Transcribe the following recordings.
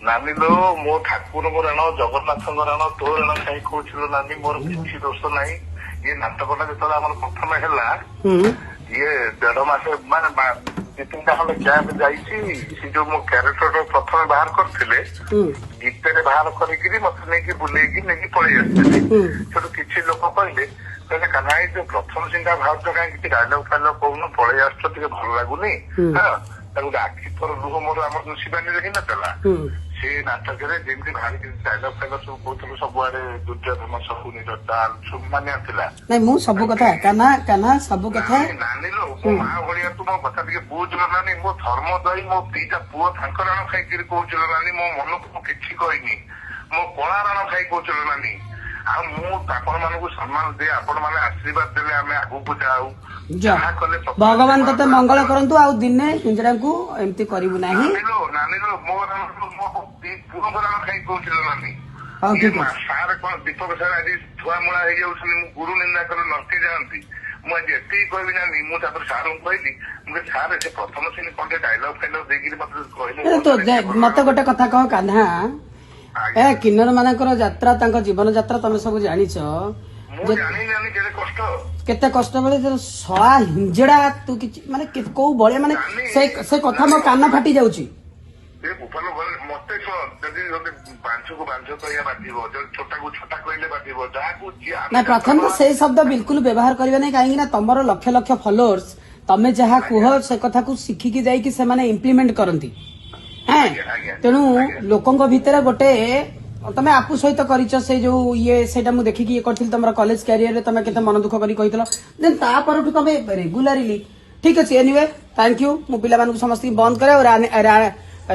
ନାନୀ ଲୋ, ମୋ ଠାକୁରଙ୍କ ରାଣ, ଜଗନ୍ନାଥଙ୍କ ରାଣ, ତୋ ରାଣ ଖାଇ କହୁଥିଲୁ ନାନୀ, ମୋର କିଛି ଦୋଷ ନାହିଁ। ଇଏ ନାଟକଟା ଯେତେବେଳେ ଆମର ପ୍ରଥମେ ହେଲା, ଇଏ 1.5 ମାସ ମାନେ 2-3ଟା ଖଣ୍ଡେ କ୍ୟାମ୍ପ ଯାଇଛି। ସେ ଯୋଉ ମୋ କ୍ୟାରେକ୍ଟର ପ୍ରଥମେ ବାହାର କରିଥିଲେ, ଗୀତରେ ବାହାର କରିକିରି ମତେ ନେଇକି ବୁଲେଇକି ନେଇକି ପଳେଇ ଆସିଥିଲେ। ସେଠୁ କିଛି ଲୋକ କହିଲେ, କାହ୍ନା, ଏଇ ଯୋଉ ପ୍ରଥମ ସିନ୍ ଟା ବାହାରୁଛ, କାହିଁ କିଛି ଡାଇଲଗ ଫାଇଲଗ କହୁନ, ପଳେଇ ଆସୁଛ, ଟିକେ ଭଲ ଲାଗୁନି। ହଁ, ତାକୁ ଗୋଟେ ଆଖି ତୋର ଲୁହ ମୋର, ଆମର ଯୋଉ ଶିବାନୀରେ ହେଇନଥିଲା, ସେ ନାଟକରେ ଯେମିତି ବାହାରିକି ଡାଇଲଗ ଫାଇଲଗ ସବୁ କହୁଥିଲୁ, ସବୁଆଡେ ଦୁର୍ଯ୍ୟୋଧନ, ଶକୁନିର ଚାଲ ସବୁ ମାନିଆ ଥିଲା। ନାଇଁ, ମୁଁ ସବୁ କଥା, କାହ୍ନା, କାହ୍ନା, ସବୁ କଥା। ନାନୀ, ନାନୀ ଲୋ, ମୋ ମା ଭଳିଆ ତୁ ମୋ କଥା ଟିକେ ବୁଝିଲ ନାନୀ। ମୋ ଧର୍ମ ଦହି, ମୋ ଦିଟା ପୁଅ, ତାଙ୍କ ରାଣ ଖାଇକିରି କହୁଥିଲ ନାନୀ। ମୋ ମନକୁ ମୁଁ କିଛି କହିନି। ମୋ କଳା ରାଣ ଖାଇ କହୁଥିଲ ନାନୀ। ଆଉ ମୁଁ ଆପଣ ମାନଙ୍କୁ ସମ୍ମାନ ଦିଏ। ଆପଣ ମାନେ ଆଶୀର୍ବାଦ ଦେଲେ ଆମେ ଆଗକୁ ଯାଉ। ଯା। ଯାହା କଲେ ଭଗବାନ ତତେ ମଙ୍ଗଳ କରନ୍ତୁ। ଆଉ ଦିନେ ହିଞ୍ଜଡାଙ୍କୁ ଏମିତି କରିବୁ ନାହିଁ। ନାନୀ ଲୋ, ନାନୀ ଲୋ, ମୋ ରାଣ, ମୋ ଦି ପୁଅଙ୍କ ରାଣ ଖାଇ କହୁଥିଲ ନାନୀ। ହଉ, ଠିକ ଅଛି। ସାର୍ କଣ, ଦୀପକ ସାର୍ ଆଜି ଥୁଆମୂଳା ହେଇଯାଉଛନ୍ତି। ମୁଁ ଗୁରୁ ନିନ୍ଦା କଲେ ନର୍କେ ଯାଆନ୍ତି। ମୁଁ ଆଜି ଏତିକି କହିବି ନାନୀ, ମୁଁ ତାପରେ ସାରଙ୍କୁ କହିଲି, ମୁଁ କହିଲି, ସାର୍, ସେ ପ୍ରଥମ ସିନ୍ କଣ ଟିକେ ଡାଇଲଗ ଫାଇଲଗ ଦେଇକିରି ମତେ କହିଲେ। ଆରେ ତୋ ମତେ ଗୋଟେ କଥା କହ କାହ୍ନା। ଏ କିନ୍ନର ମାନଙ୍କର ଯାତ୍ରା, ତାଙ୍କ ଜୀବନ ଯାତ୍ରା ତମେ ସବୁ ଜାଣିଛ। ମୁଁ ଜାଣି ଜାଣି କେତେ କଷ୍ଟ। କେତେ କଷ୍ଟ ବେଳେ ଯେ ଶଳା ହିଞ୍ଜଡା, ତୁ କିଛି ମାନେ କୋଉ ଭଳିଆ ମାନେ ସେ ସେ କଥା ମୋ କାନ ଫାଟି ଯାଉଛି। ଏ ବୋପାଲୋ, ମତେ ଶୁଣ, ଯଦି ବାଞ୍ଝକୁ ବାଞ୍ଝ କହିବା ବାଧିବ, ଯଦି ଛୋଟାକୁ ଛୋଟା କହିଲେ ବାଧିବ, ଯାହାକୁ ଯିଏ ଆମେ ନା, ପ୍ରଥମେ ତ ସେଇ ଶବ୍ଦ ବିଲକୁଲ ବ୍ୟବହାର କରିବା ନାହିଁ, କାହିଁକି ନା ତମର ଲକ୍ଷ ଲକ୍ଷ ଫଲୋଅର୍ସ। ତମେ ଯାହା କୁହ, ସେ କଥାକୁ ଶିଖିକି ଯାଇକି ସେମାନେ ଇମ୍ପ୍ଲିମେଣ୍ଟ କରନ୍ତି। ହେଁ। ଆଜ୍ଞା। ତେଣୁ ଲୋକଙ୍କ ଭିତରେ ଗୋଟେ ତମେ ଆପୁ ସହିତ କରିଛ ସେଇ ଯୋଉ ଇଏ, ସେଇଟା ମୁଁ ଦେଖିକି ଇଏ କରିଥିଲି। ତମର କଲେଜ କ୍ୟାରିୟରରେ ତମେ କେତେ ମନ ଦୁଃଖ କରି କହିଥିଲ। ଦେନ୍ ତା ପରଠୁ ତମେ ରେଗୁଲାରଲି। ଠିକ ଅଛି, ଏନିୱେ thank you. ମୁଁ ପିଲାମାନଙ୍କୁ ସମସ୍ତଙ୍କୁ ବନ୍ଦ କରେ। ଆଉ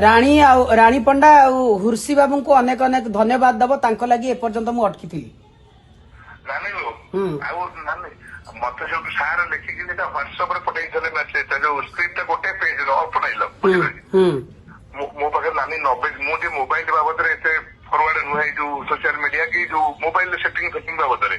ରାଣୀ ଆଉ ରାଣୀ ପଣ୍ଡା ଆଉ ହୁର୍ସି ବାବୁଙ୍କୁ ଅନେକ ଅନେକ ଧନ୍ୟବାଦ ଦବ। ତାଙ୍କ ଲାଗି ଏପର୍ଯ୍ୟନ୍ତ ମୁଁ ଅଟକିଥିଲି। ନାନୀ ଲୋ, ଆଉ ନାନୀ, ମତେ ସେଠୁ ସାର୍ ଲେଖିକି ସେଟା ହ୍ୱାଟ୍ସଆପ ରେ ପଠେଇଥିଲେ ମେସେଜ ଟା, ଯୋଉ ସ୍କ୍ରିପ୍ଟ ଟା ଗୋଟେ ପେଜ ର, ଅଳ୍ପ ଡାଇଲଗ, ବୁଝିଲେ କି? ହୁଁ। ମୋ ପାଖରେ ନାନୀ 90, ମୁଁ ଟିକେ ମୋବାଇଲ ବାବଦରେ ଏତେ ଫରୱାର୍ଡ ନୁହେଁ, ଏଇ ଯୋଉ ସୋସିଆଲ ମିଡିଆ କି ଯୋଉ ମୋବାଇଲ ସେଟିଂ ଫେଟିଂ ବାବଦରେ।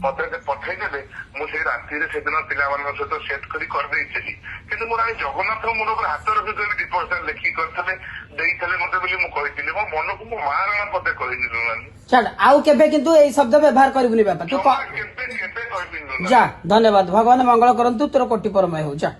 ମତେ ସେ ପଠେଇଦେଲେ, ମୁଁ ସେଇ ରାତିରେ ସେଦିନ ପିଲାମାନଙ୍କ ସହିତ ସେଟ୍ କରି କରିଦେଇଥିଲି। କିନ୍ତୁ ମୁଁ ନାନୀ, ଜଗନ୍ନାଥ ମୁଣ୍ଡ ଉପରେ ହାତ ରଖି କହିବି, ଦୀପକ ସାର୍ ଲେଖିକି କରିଥିଲେ, ଦେଇଥିଲେ ମତେ ବୋଲି ମୁଁ କହିଥିଲି। ମୋ ମନକୁ ମୋ ମା ରାଣ ପଦେ କହିନି ଲୋ ନାନୀ। ଛାଡ, ଆଉ କେବେ କିନ୍ତୁ ଏଇ ଶବ୍ଦ ବ୍ୟବହାର କରିବୁନି ବାପା ତୁ। ଜମା କେବେ କେବେ କହିବିନି ଲୋ ନାନୀ। ଯା, ଧନ୍ୟବାଦ। ଭଗବାନ ମଙ୍ଗଳ କରନ୍ତୁ ତୋର, କୋଟି ପରମୟ ହଉ। ଯା।